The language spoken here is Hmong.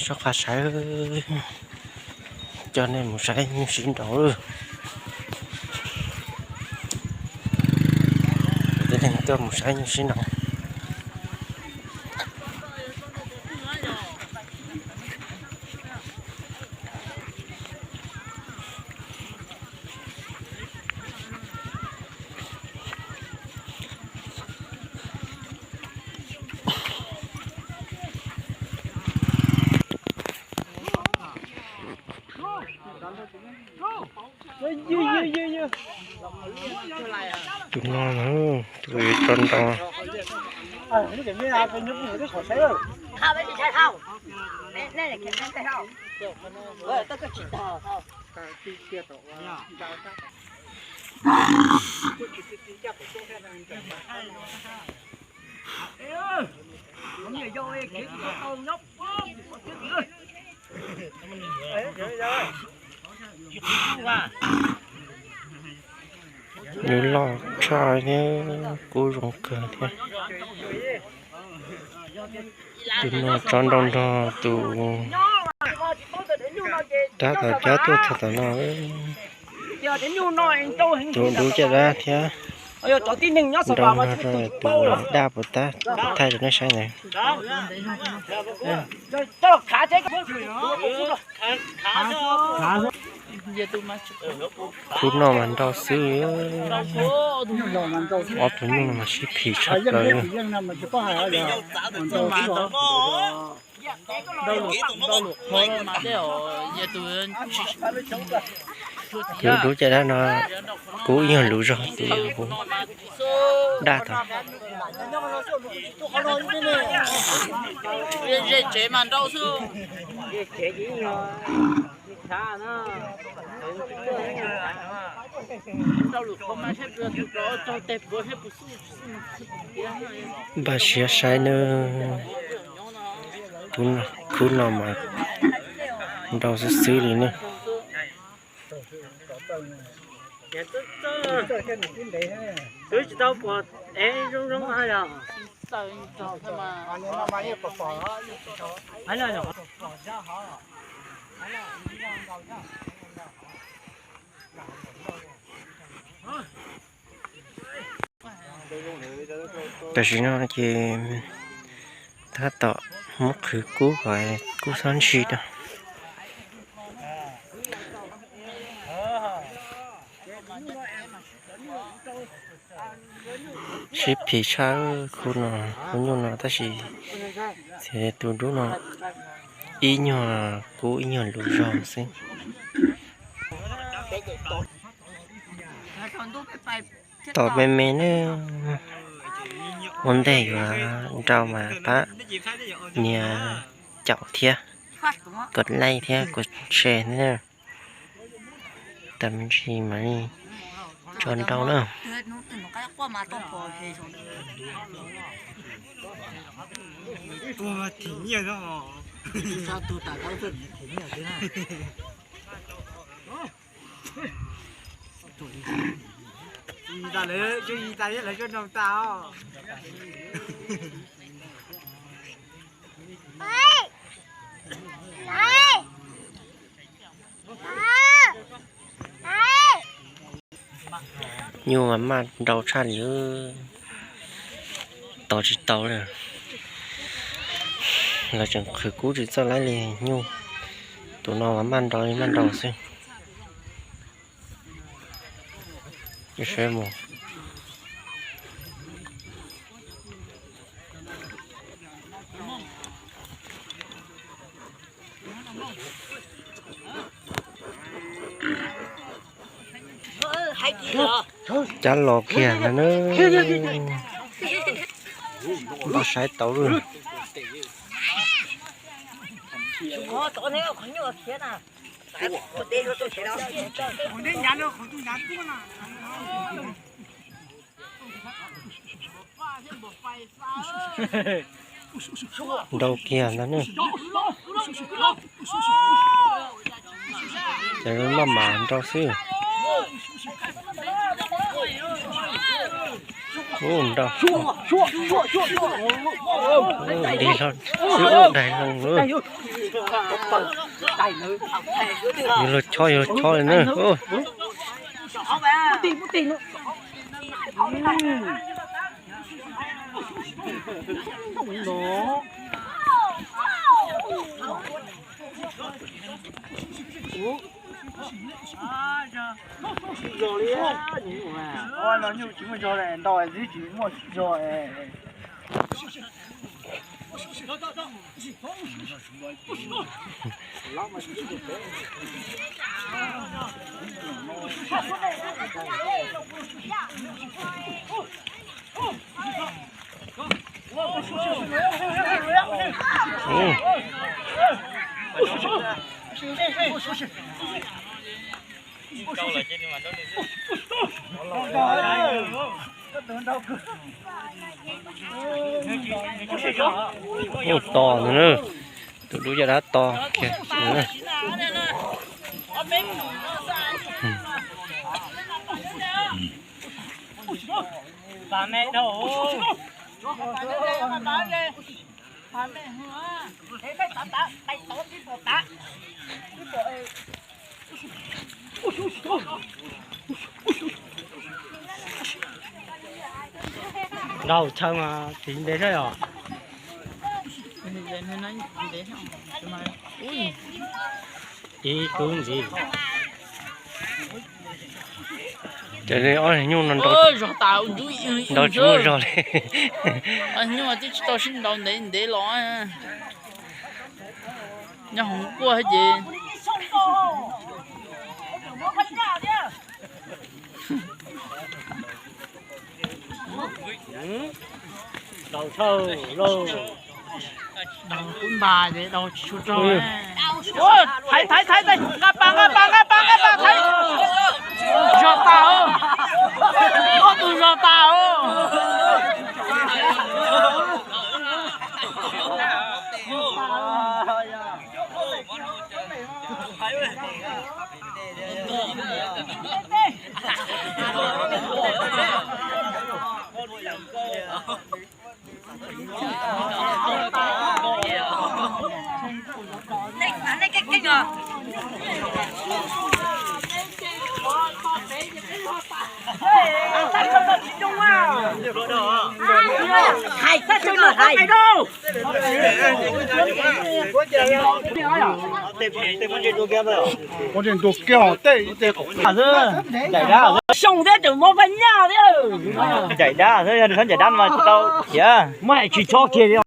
Soj qab saib, coj nej mus saib nyuj sib nraus. Coj nej tuaj mus saib nyuj sib nraus. Tus no na, tus tso nrau. Nws loj tshaj thiab kub zoo kawg thiab. Tus no tso nrau nrog tus dab tom cab tuaj txog tom no. Tus dub caj dab thiab nrau nrog rau tus daj puas tab, kuv thaij rau nej saib ntawd. Khub no mas nrau xwb. Ob tug nyuj no mas sib phim tshaj plaws. Tus dub caj dab no kub ib nyuag lus zog tus daj tod. Npaj siab saib nawb. Khub no mas nrau xwb xwb li ne. Twb tsis tau pom ev zoo zoo yog. Tam sim no ces tab tom muab qhwv kub kom kub txhob ntshis rau. Sib phim tshaj khub no, khub nyuj no tab sis txhia tus dub no ib nyuag kub ib nyuag lus zog xwb. Tom me me ne, ua ntej yuav nrau mas pab nias caum thiab, kom like thiab kom share thiab. Tam me ntsis mam li tso nrau na. Nyuj mas maj nrau tshaj li, tos tsis tau li. Lawv tseem qhwv kub tsis txawj laib li nyuj. Tus no mas maj nrau li maj nrau xwb. Cab los kiag ntag na. Npaj saib tau lawm. Nrau kiag ntag ne. Ces maj mam nrau xwb. Ub, nrau. Ub, dig hlo xwb, ub, daig hlo. Yus luag chob, yus luag chob li na. Los nyuj tsis muaj zog li, ntau twb tsis muaj zog. Ub, to ntag na. Tus dub caj dab to kiag. Nrau chaw mas tiv ntev thiab yom. Tiv kub ntxiv. Ces ob nyuj no nrau tsis muaj zog li. Nyuj twb tsis tau sib nrau ntev ntev los. Nyob hoov quaj thiab ces. Daus tshaj lauj. Daus kub npas ces daus tsis tshua raug. Thaiv, thaiv, thaiv, thaiv, nqa pas, nqa pas, nqa pas, nqa pas, thaiv. Zog tas os. Ob tug zog tas os. Hais txhob tso lawm hais. Xyoo thiab tseem muab Paj Nyaj thiab. Ncaim dab xwb, yog nws txhob ncaim dab no mas tsis tau khiav. Muab hais tsis tso kiag li.